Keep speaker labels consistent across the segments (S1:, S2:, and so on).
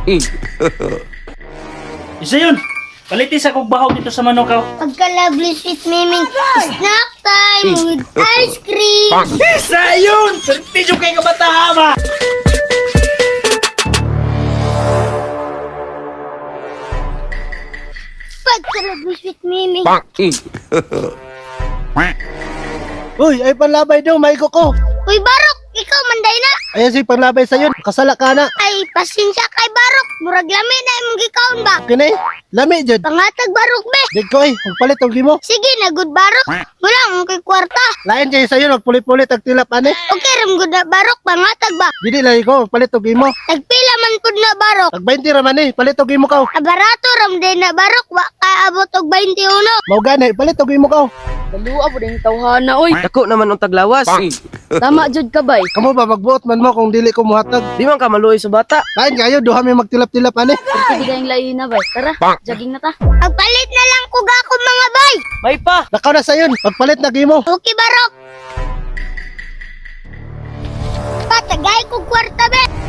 S1: Isa yun. Paliti sa kog bahog dito sa Manukaw.
S2: Pagka-lovely sweet miming, snack time with ice cream.
S1: Isa yun! Pertijo kay kabata ba?
S2: Pagka-lovely sweet miming.
S3: Uy, ay panlabay daw, may ko.
S2: Uy, Barok, ikaw manday na.
S3: Ayan si panlabay sayon, kasala ka na.
S2: Ay, pasensya kay Barok. Murag lami na imong gikaon ba?
S3: Kini, lami jud.
S2: Pangatag Barok be.
S3: Di ko ay, magpalit og imo.
S2: Sige na, good Barok. Wala akong kay kwarta.
S3: Lain kay sayon, magpulit-pulit ang tilap ani.
S2: Okay, ram good na Barok. Pangatag ba?
S3: Dili lagi ko, magpalit og imo.
S2: Nagpila man pud na Barok.
S3: Tag 20 ra man eh, palit og imo kaw.
S2: Abarato ram din na Barok. Wa ka abot og 21.
S3: Mao gani, palit og imo kaw.
S4: Balua po din tawhana oy.
S5: Dako naman ang taglawas.
S4: Tama jud ka bay.
S3: Kamo ba magbuot man mo kung dili ko muhatag?
S5: Di man ka maluoy sa bata.
S3: Lain kayo duha mi magtilap-tilap ani.
S4: Pwede kayong lain na bay. Tara, jogging na ta.
S2: Pagpalit na lang ko gako mga bay.
S5: May pa.
S3: Nakaw na sayon, pagpalit na imo.
S2: Okay, Barok. Patagay ko kwarta be.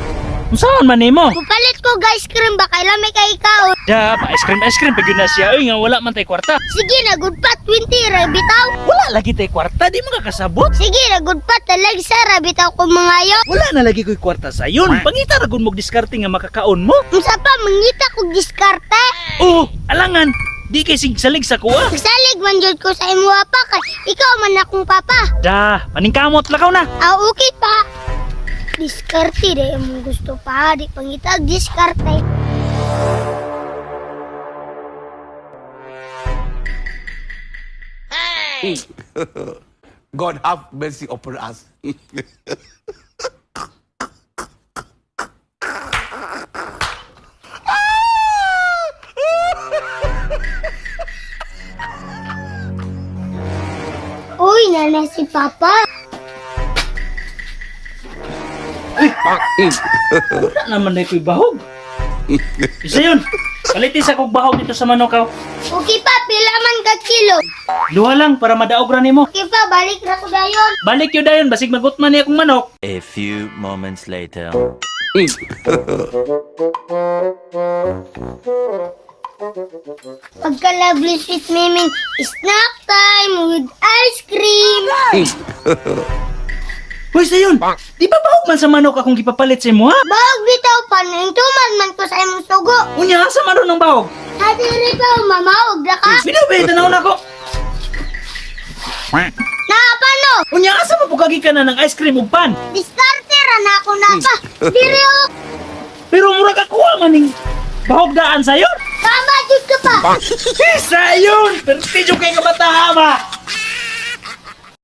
S1: Unsaon man nimo?
S2: Pupalit ko ice cream ba kay lami kay ikaw.
S1: Da, pa ice cream ice cream pag yun na siya oy nga wala man tay kwarta.
S2: Sige na good pa 20 ra bitaw.
S1: Wala lagi tay kwarta, di man ka kasabot.
S2: Sige na good pa talag sa ra bitaw ko mangayo.
S1: Wala na lagi ko'y kwarta sayon. Pangita ra gud mo diskarte nga makakaon mo.
S2: Unsa pa mangita kog diskarte?
S1: Oh, alangan. Di kay sigsalig sa kuha.
S2: Salig man jud ko sa imuha pa kay ikaw man akong papa.
S1: Da, paningkamot lakaw na.
S2: Ah, okay pa. Diskarte de imong gusto pa, di pangita og diskarte.
S6: God have mercy upon us.
S2: Uy, nana si papa.
S1: Wala naman na ko'y bahog. Isa yun. Paliti sa kog bahog dito sa Manukaw.
S2: Okay pa, pila man ka kilo.
S1: Duha lang para madaog ra nimo.
S2: Okay pa, balik ra ko dayon.
S1: Balik yun dayon basig magutman niya akong manok.
S7: A few moments later.
S2: Pagka-lovely sweet miming, snack time with ice cream.
S1: Hoy, sayon. Di ba bahog man sa manok akong gipapalit sa imo ha?
S2: Bahog bitaw pa, tuman man ko sa imong sugo.
S1: Unya asa man ron ang bahog?
S2: Hadiri pa, mamawag ra ka.
S1: Binubi tanaw na ko.
S2: Naapano?
S1: Unya asa man pugagi ka na ng ice cream ug pan?
S2: Diskarte ra na ako na pa. Diri oh.
S1: Pero murag ako maning bahog daan sayon.
S2: Tama jud ka pa.
S1: Sayon, pertijo kay kabata ba?